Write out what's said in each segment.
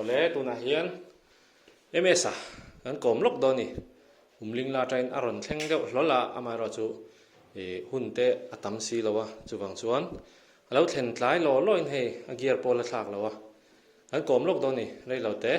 Awle tunah hian MS a kan kawm lawk dawn a ni. Umling la atangin a rawn thleng deuh hlawl a, amaherawh chu ih hun te a tam si lo a, chuvang chuan a lo thlen tlai law lawin hei a gear pawh la thlak lo a, kan kawm lawk dawn a ni rei lo te.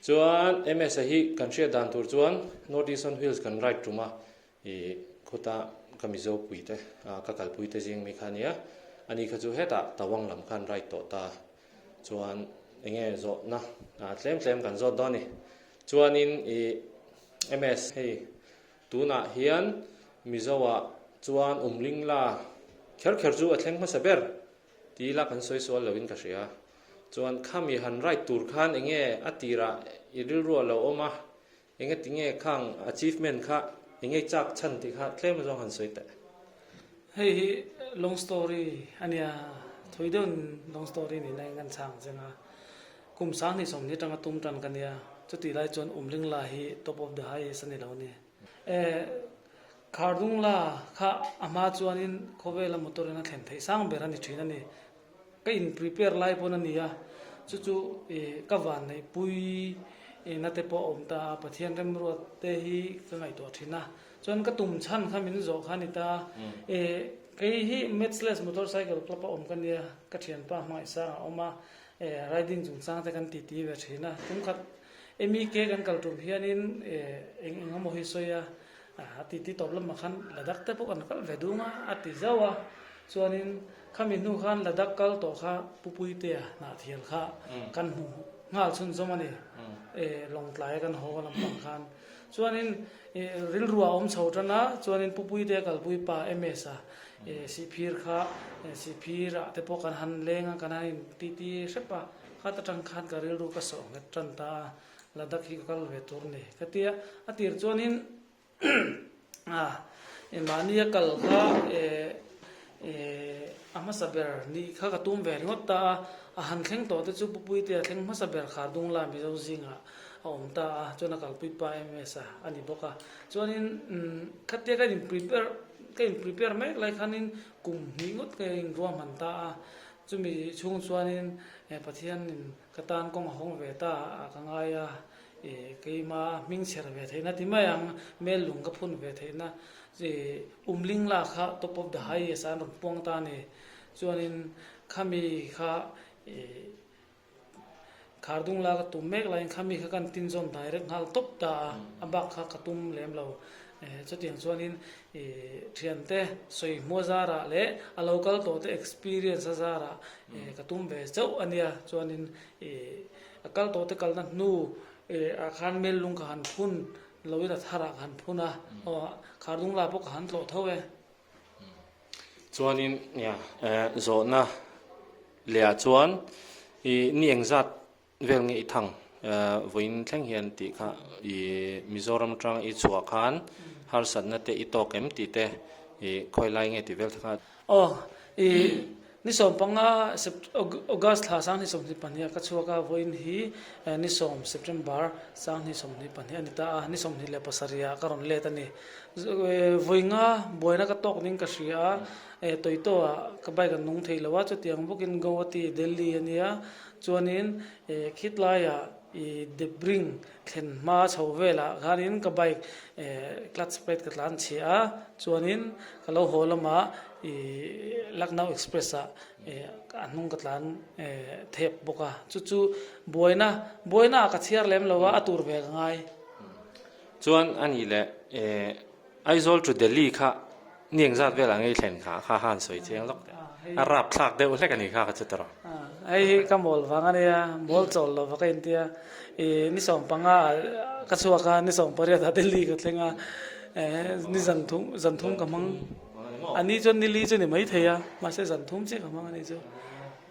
Chuan MS a hi kan hriat dan tur chuan North East on Wheels kan ride tum a, ih khuta ka Mizo pui te ka kalpui te zing mi kha a nia, ani kha chu hetah Tawang lam khan ride tawh ta. Chuan enge zawhna tlem tlem kan zawt dawn a ni. Chuanin ih MS hei tunah hian Mizoah chuan Umlingla kher kher chu a thleng hmasa ber ti ila kan sawi sual loin ka hria. Chuan khami han ride tur khan enge a tirah i rilru a lo awm a, Enga ti nge khang achievement kha enge i chak chhan tih kha tlem azawng han sawi teh. Hei hi long story a nia, thawi deuhin long story nihna in kan chhang cheng a. Kum 2020 atanga tum tan ka nia, chutih lai chuan Umlingla hi top of the highest a ni lo a ni. E, Khardungla kha a hma chuanin khawvela motor in a thlen theih sang ber a ni thin a ni. Ka in prepare lai pawn a ni a, chu chu ka van neih pui na te pawh a awm ta a, Pathian remruat te hi ka ngaihtuah thin a, chuan ka tum chhan kha min zawh kha a ni ta a, kei hi Matchless Motorcycle Club a awm ka nia, ka thianpa hmangaihsang a awm a, riding chungchang te kan titi ve thin a, tum khat MEK kan kal tum hianin eng eng emaw hi sawi a, a titi tawp lamah khan Ladakh te pawh kan kal ve dung a, a ti zauh a, chuanin Khami hnu khan Ladakh kal tawh kha Pu Puitea hnahthial kha kan hmu nghal chhunzawm a ni. Lawngtlai a kan haw lampang khan. Chuanin rilru a awm chho tan a, chuanin Pu Puitea kalpui pa MS a Sihphir kha Sihphir ah te pawh kan han leng a, kan han in titi hrep a, khat atang khan ka rilru ka sawh nghet tan ta a, Ladakh hi ka kal ve tur a ni ka ti a. A tir chuanin Mahni a kal kha a hmasa ber nih kha ka tum ve ringawt ta a, a han thleng tawh te chu Pu Puitea thleng hmasa ber kha Dungla Mizo zingah a awm ta a, chuan a kalpui pa MS a a ni bawk a. Chuanin khatia ka in prepare ka in prepare mek lai khanin kum hnih ngawt ka inruahman ta a, chumi chhung chuanin Pathianin ka tan kawng a hawng ve ta a ka ngai a. I keima hming chher ve theihna ti mai ang, mel lung ka phun ve theihna i umling la kha top of the highest ah an rawn puang ta a ni. Chuanin khami kha i khardung la ka tum mek laiin khami kha kan tin zawn direct nghal tawp ta a, a bak kha ka tum lem lo. Chutiang chuanin i thiante sawi hmua zarah leh a lo kal tawh te experience a zarah ka tum ve chauh a nia. Chuanin i A kal tawh te kalna hnu ah khan mel lung ka han phun lo in a thar ah ka han phun a, aw khardung la pawh ka han tlawh tho e. Chuanin nia zawhna leh ah chuan i ni engzat vel nge i thang vawiin thleng hian tih kha i Mizoram atang i chhuah khan harsatna te i tawk em tih te i khawi lai nge tih vel te kha. Aw i Ni 15 August thla 2022 ah ka chhuak a, vawiin hi ni 10 September 2022 a ni ta a, ni 27 ah ka rawn let a ni. Vawi nga buaina ka tawk ding ka hria a, Toyota ah ka bike a nung thei lo a, chutiang bawkin Guwahati, Delhi a nia, chuanin khitlaiah i Debring Thlen hma chho velah khanin ka bike clutch plate ka tlan chhiah a, chuanin ka lo haw lamah ih Lucknow Express ah a hnung ka tlan thep bawk a, chu chu buaina buaina ah ka chhiar lem lo a, a tur ve ka ngai. Chuan a nih leh Aizawl to Delhi kha ni engzat velah ngei thlen kha kha han sawi chiang lawk teh. A rap thlak deuh hlek a ni kha ka chu tawrh. Hei hi ka mawl vang a nia, mawl chawl lo va ka intia. I ni 15 ah ka chhuak a, ni 18 ah Delhi ka thleng a, ni zan thum zan thum ka hmang. A ni chuan ni li chu ni mai thei a, mahse zan thum chiah ka hmang a ni chu.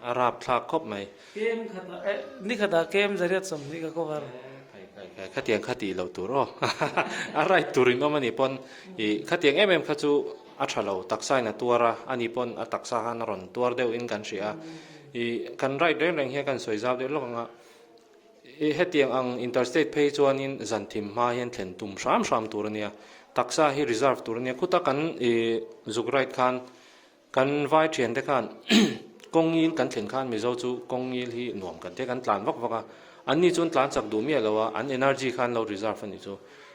A rap thlak khawp mai. Kem khatah eh ni khatah kem zariat 20 ka cover. Khai khai khai khatiang kha tih loh tur aw a right tur in awm anih pawn ih khatiang em em kha chu a tha lo taksa in a tuar a ani pawn a taksa khan a rawn tuar deuh in kan hria a ih kan right reng reng hian kan sawi zau deuh lawk ang a ih hetiang ang interstate phei chuanin zan thim hma hian thlen tum hram hram tur ania taksa hi reserve tur ania khuta kan ih zuk right khan Kan vai thiante khan Kawng ngil kan thlen khan Mizo chu kawng ngil hi nuam kan tia kan tlan vak vak a, an ni chuan tlan chak duh miah lo a, an energy khan lo reserve a nih chu.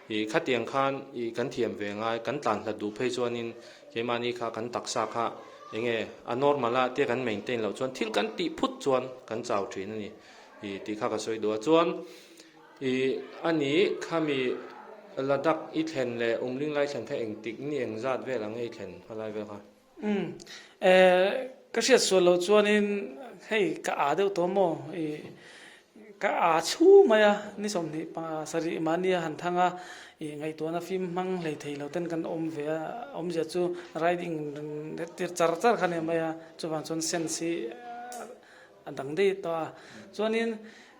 Ih khatiang khan ih kan thiam ve ngai, kan tlan hlat duh phei chuanin keimahni kha kan taksa kha enge a normal a tia kan maintain loh chuan thil kan tih phut chuan kan chau thin a ni ih tih kha ka sawi duh a. Chuan ih a ni khami Ladakh i thlen leh Umling lai thlen kha engtik ni engzat vel ang nge i thlen khalai vel kha? Umm eh ka hriat sual loh chuanin hei ka aa deuh tawh maw ih ka aa chhu mai a ni 25 sarih mahni a han thang a ih ngaihtuahna fim hmang hlei thei lo ten kan awm ve a awmzia chu riding tir char char kha nia mai a chuvang chuan sense hi a dang daih tawh a chuanin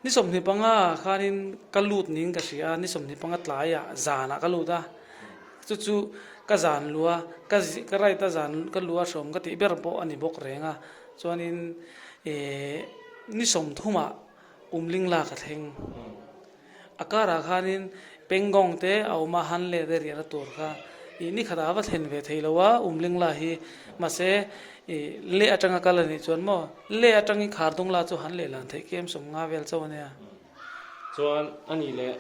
ni 25 khanin ka lut niin ka hria a ni 25 tlaiah zanah ka lut a chu chu ka zan lu a ka ka right a zan ka lu a hrawm ka tih ber pawh a ni bawk reng a chuanin ehh ni 30ah umling lak a thleng A karah khanin Pengong te a awm a, han let e riahna tur kha ih ni khatah a va thlen ve thei lo a, Umlingla hi mahse ih leh atanga kal a nih chuan maw leh atangin Khardungla chu han leh lan theih kem 50 vel chauh a nia. Chuan a nih leh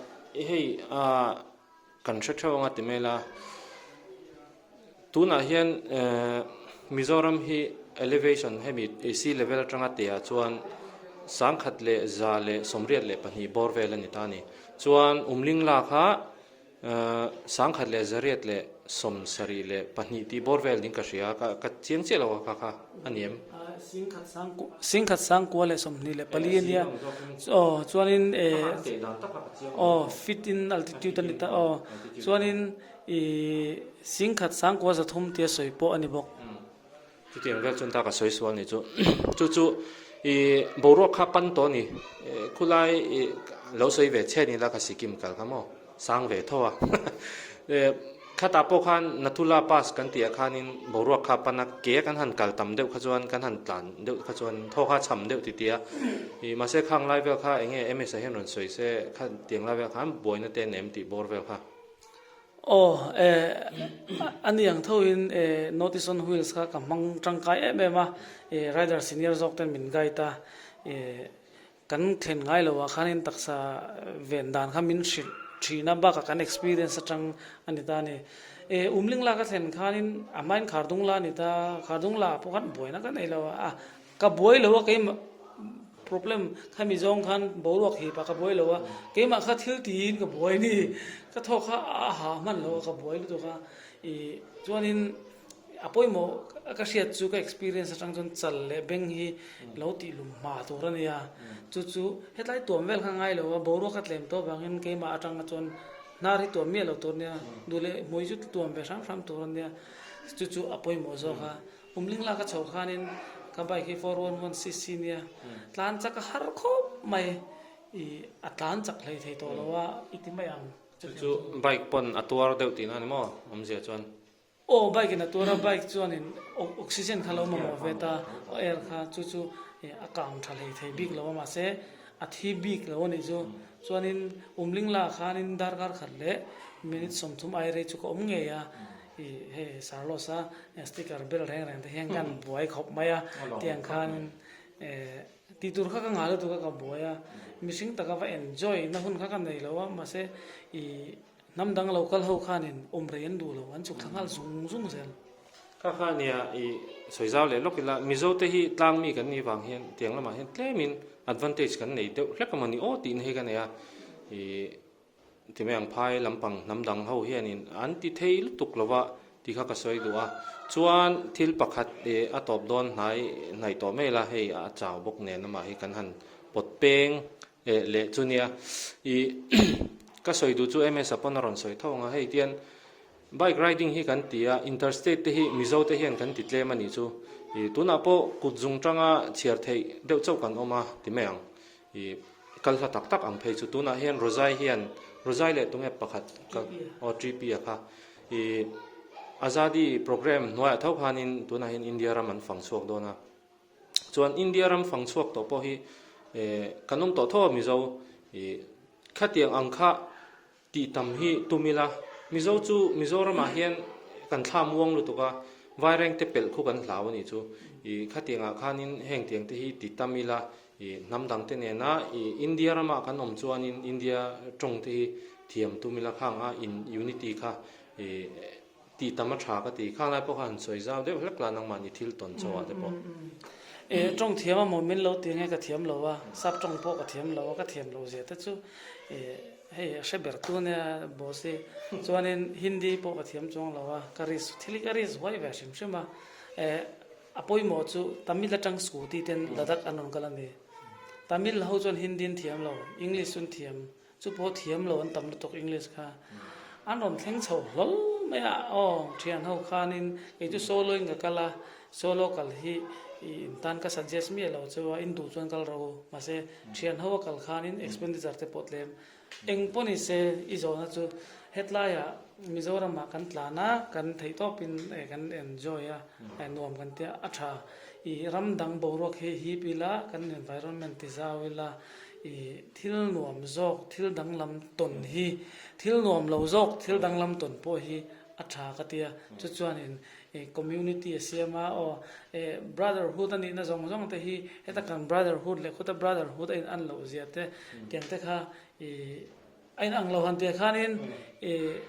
hei ah kan hre theuh anga ti mai la. Tunah hian Mizoram hi elevation hemi sea level atanga teh ah chuan 1182 bawr vel a ni ta a ni. Chuan Umlingla kha 1174 tih bawr vel ding ka hria a, ka chiang chiah lo a kha kha a ni em? 1124 a nia. Aw chuanin aw feet in altitude a ni ta aw chuanin I 11,300 tia sawi pawh a ni bawk. Chutiang vel chuan ta ka sawi sual ni chu. Chu chu i boruak kha pan tawh a ni. Khulai i lo sawi ve che ni la ka Sikkim kal kha maw? Sang ve tho a. Khatah pawh khan Nathula Pass kan tih ah khanin boruak kha pan a, ke kan han kal tam deuh kha chuan kan han tlan deuh kha chuan thaw kha cham deuh ti ti a. I mahse khang lai vel kha eng nge MS-a hian rawn sawi se kha tiang lai vel khan buaina te an em tih bawr vel kha. Aw, eh, a ni ang thoin eh Notice on Wheels kha ka hmang tangkai em em a, eh rider senior zawk ten min guide a, eh kan thlen ngai lo ah khanin taksa ven dan kha min hrilh thin a, bakah kan experience atang a ni ta a ni. Eh Umling la ka thlen khanin a hmain Khardung la a ni ta, Khardung la ah pawh khan buaina ka nei lo a, Ka buai lo a keimah problem khami zawng khan boruak hip ah ka buai lo a, keimah kha thil tiin ka buai ni, ka thawk kha a ha hman lo a ka buai lutuk a, ih chuanin a pawimawh ka hriat chu ka experience atang chuan chal leh beng hi lo tih lum hma tur a nia, chu chu hetlai tuam vel kha ngai lo a, boruak a tlem tawh avangin keimah atanga chuan hnar hi tuam miah lo tur a nia, duh leh hmui chu tuam ve hram hram tur a nia, chu chu a pawimawh zawk a. Umling lak a chho khanin ka bike hi 411 cc nia tlan chak a har khawp mai i a tlan chak hlei thei tawh lo a i ti mai ang. Chu chu bike pawn a tuar deuh tihna a ni maw awmzia chuan? Aw bike in a tuar a, bike chuanin oxygen kha lo mamawh ve ta air kha chu chu a kang tha hlei thei bik lo a mahse a thi bik lo a nih chu. Chuanin umling lak khanin darkar khat leh minute 30 ai rei chu ka awm ngei a. I hei Sarlos a sticker bel reng reng te hian kan buai khawp mai a, tiang khanin tih tur kha ka nghah lutuk a ka buai a, mihring taka va enjoy na hun kha ka nei lo a, mahse i hnam dang lo kal ho khanin awm rei an duh lo, an chhuk thla nghal zung zung zel. Kha kha nia i sawi zau leh lawk ila, Mizo te hi tlang mi kan nih vang hian tiang lamah hian tlemin advantage kan nei deuh hlek a maw ni aw tih na hi ka nei a, i Timei ang phai lampang hnam dang ho hianin an ti thei lutuk lo va tih kha ka sawi duh a. Chuan thil pakhat eh a tawp dawn hnai hnaih tawh mai la, hei a chau bawk nen amah hi kan han pawt peng eh leh chu nia. Ih ka sawi duh chu MS a pawn a rawn sawi tho ang a, hei tian bike riding hi kan ti a, interstate te hi Mizo te hian kan ti tlem a nih chu. Ih tunah pawh kut zung tanga chhiar theih deuh chauh kan awm a ti mai ang. I kal hla tak tak ang phei chu tunah hian Rozai hian Rozai leh tunge pakhat ka aw TP a kha i Azadi program hnuaiah tho khanin tunah hian India ram an fang chhuak dawn a chuan India ram fang chhuak tawh pawh hi kan awm tawh tho a Mizo i khatiang ang kha Tih tam hi tum ila, Mizo chu Mizoramah hian kan thla muang lutuk a, Vaireng te pelh khu kan hlau a nih chu. Ih khatiangah khanin heng tiang te hi ti tam ila ih hnam dang te nena ih India ramah kan awm chuanin India tawng te hi thiam tum ila khang a in unity kha ih tih tam a tha ka ti. Khang lai pawh kha han sawi zau deuh hlek la nangmahni thil tawn chauh ah te pawh. Ih tawng thiam a maw min lo ti nge ka thiam lo a, sap tawng pawh ka thiam lo a, ka thiam lo zia te chu ih Hei a hre ber tu ania boss hi. Chuanin Hindi pawh ka thiam chuang lo a, ka risk thil hi ka risk huai ve hrim hrim a. Eh a pawimawh chu Tamil atang scooty ten Ladakh an rawn kal a ni. Tamil ho chuan Hindi an thiam lo, English chu an thiam. Chu pawh thiam lo an tam lutuk English kha. An rawn thleng chho hlawl mai a, aw thian ho khanin kei chu solo in ka kal a, solo kal hi i intan ka suggest miah lo chu a, in duh chuan kal rawh u. Mahse Thian ho a kal khanin expenditure te pawh tlem eng pawh ni se i zawhna chu hetlaiah Mizoramah kan tlan a, kan theih tawpin kan enjoy a, nuam kan tia a tha. I ram dang boruak hi hip ila, kan environment ti zau ila, i thil nuam zawk, thil danglam tawn hi, thil nuam lo zawk, thil danglam tawn pawh hi a tha ka tia. Chu chuanin Community a siam a, aw brotherhood a nihna zawng zawng te hi heta kan brotherhood leh khuta brotherhood a in an loh zia te tiang te kha ih a in ang lo han tia khanin ih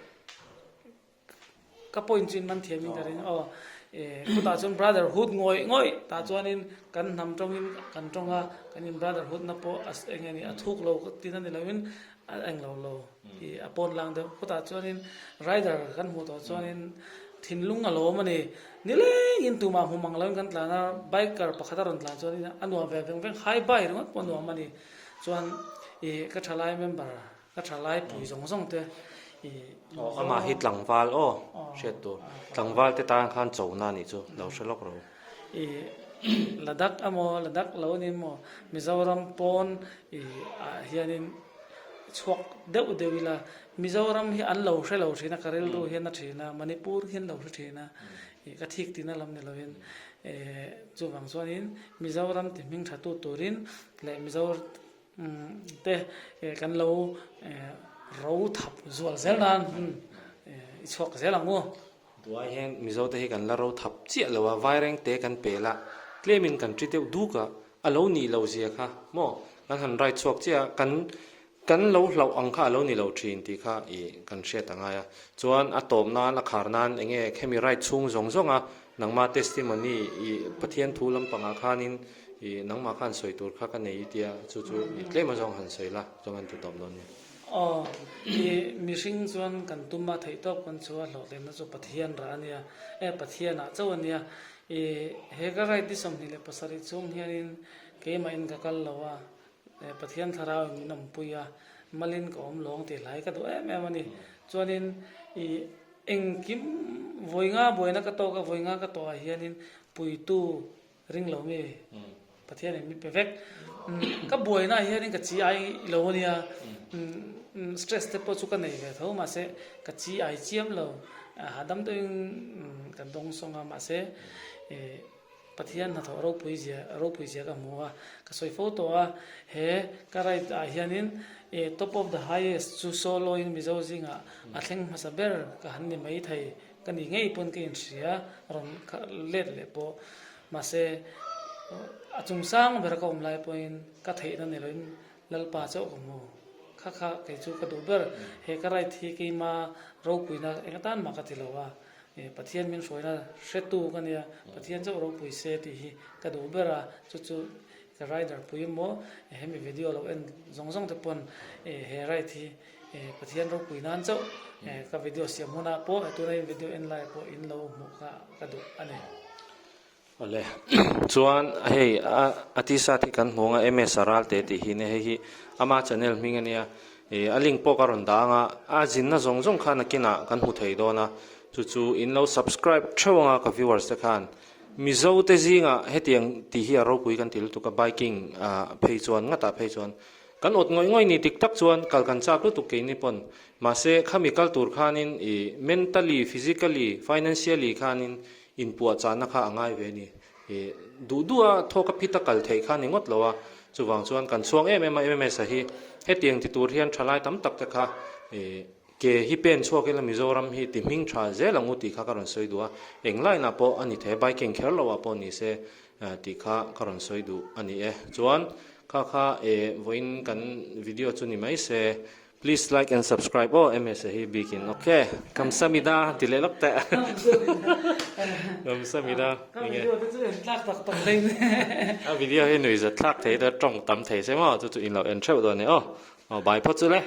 ka point chu in man thiam in ka ring aw khutah chuan brotherhood ngawih ngawih tah chuanin kan hnam tawngin kan tawng a kan in brotherhood na pawh a eng nge ni a thuk lo tin a ni loin a eng lo lo. Ih a pawn lang deuh khutah chuanin rider kan hmuh tawh chuanin thinlung a lawm a ni. Nilengin tumah hmu mang loin kan tlan a, biker pakhat a rawn tlan chuanin a nuam ve veng veng hi bye ringawt pawh a nuam a ni. Chuan ih ka thalai member ka thalai pui zawng zawng te ih Aw amah hi tlangval aw hriat tur tlangval te tan khan chona nih chu lo hre lawk ro. Ih Ladakh amaw Ladakh lo ni maw Mizoram pawn ih ah hianin chhuak deuh deuh ila Mizoram hi an lo hre lo thin a, ka rilru hian a thin a, Manipur hi an lo hre thin a, ih ka thik tina lam ni lovin eh chuvang chuanin Mizoram ti hming tha tu turin leh Mizo te kan lo ro thap zual zel nan i chhuak zel ang u. Duai hian Mizo te hi kan la ro thap chiah lo a, vaireng te kan pel a, tlemin kan ṭi deuh duk a, a lo nih lo zia kha maw kan han ride chhuak chiah a, kan kan lo hlauh ang kha a lo ni lo ṭhin tih kha ih kan hriat a ngai a. Chuan a tawp nan a khar nan eng nge khemi ride chhung zawng zawng a nangma testimony ih Pathian thu lampangah khanin ih nangmah khan sawi tur kha ka nei i tia chu chu ih tlem azawng han sawi la chuan kan ti tawp dawn nia. Aw, i mihring chuan kan tum a theih tawp kan chu a hlawhtlinna chu Pathian rah a nia, e Pathianah chauh a nia. I he ka right ni 27 chhung hianin keimahin ka kal lo a, e Pathian thlarauin min awmpui a, malin ka awm lawng tih hlai ka duh em em a ni. Chuanin i engkim vawi nga buaina ka tawk a, vawi nga ka tawhah hianin puitu Ring lo mi Pathian in mi pe vek. Ka buaina ah hianin ka chi ai lo ania. Stress te pawh chu ka nei ve tho mahse ka chi ai chiam lo. Hahdam deuhin ka dawng sawng a mahse Pathian hnathawh ropui zia ropui zia ka hmu a. Ka sawi fo tawh a he ka ride ah hianin top of the highest chu solo in Mizo zingah a thleng hmasa ber ka han ni maithei. Ka ni ngei pawn ka inhria rawn let leh pawh mahse a chung sang ber ka awm lai pawhin ka theihna ni loin Lalpa chauh ka hmu kha kha kei chu ka duh ber he ka right hi keima ropuina eng atan mah ka ti lo a Pathian min hruaina hretu ka nia Pathian chauh ropui se tih hi ka duh ber a chu chu ka rider pui emaw hemi video lo en zawng zawng te pawn he right hi Pathian ropui nan chauh ka video siam hunah pawh tuna in video en lai pawh in lo hmuh kha ka duh a ni. Awle chuan hei a t-shirt hi kan hmu ang a MS a ral te tih hi nia hei hi ama channel hming a nia ih a link pawh ka rawn dah ang a a zinna zawng zawng kha nakinah kan hmu thei dawn a chu chu in lo subscribe theuh ang a ka viewers te khan Mizo te zingah hetiang tih hi a ropui kan ti lutuk a biking ah phei chuan ngatah phei chuan Kan awt ngawih ngawih ni dik tak chuan kal kan chak lutuk keini pawn. Mahse, khami kal tur khanin i mentally, physically, financially khanin inpuahchahna kha a ngai ve a ni. I duh duh a thawk a phit a kal theih kha ni ngawt lo a. Chuvang chuan kan chhuang em em a MMS-a hi hetiang ti tur hian thalai tam tak te kha i. Ke hi pen chhuak ila Mizoram hi ti hming tha zel ang u tih kha ka rawn sawi duh a, eng line ah pawh a ni thei a, biking kher lo ah pawh ni se tih kha ka rawn sawi duh a ni e. Chuan kha kha e vawiin kan video chu ni mai se, please like and subscribe aw MSA hi bikin ok. Kamsamida ti leh lawk teh. Kamsamida enge. Ka video te chu en tlak tak tak daih mai. A video hi nuihzat thlak thei te tawng tam thei se maw chu chu in lo en theuh dawn e aw. Aw bai phawt chu le.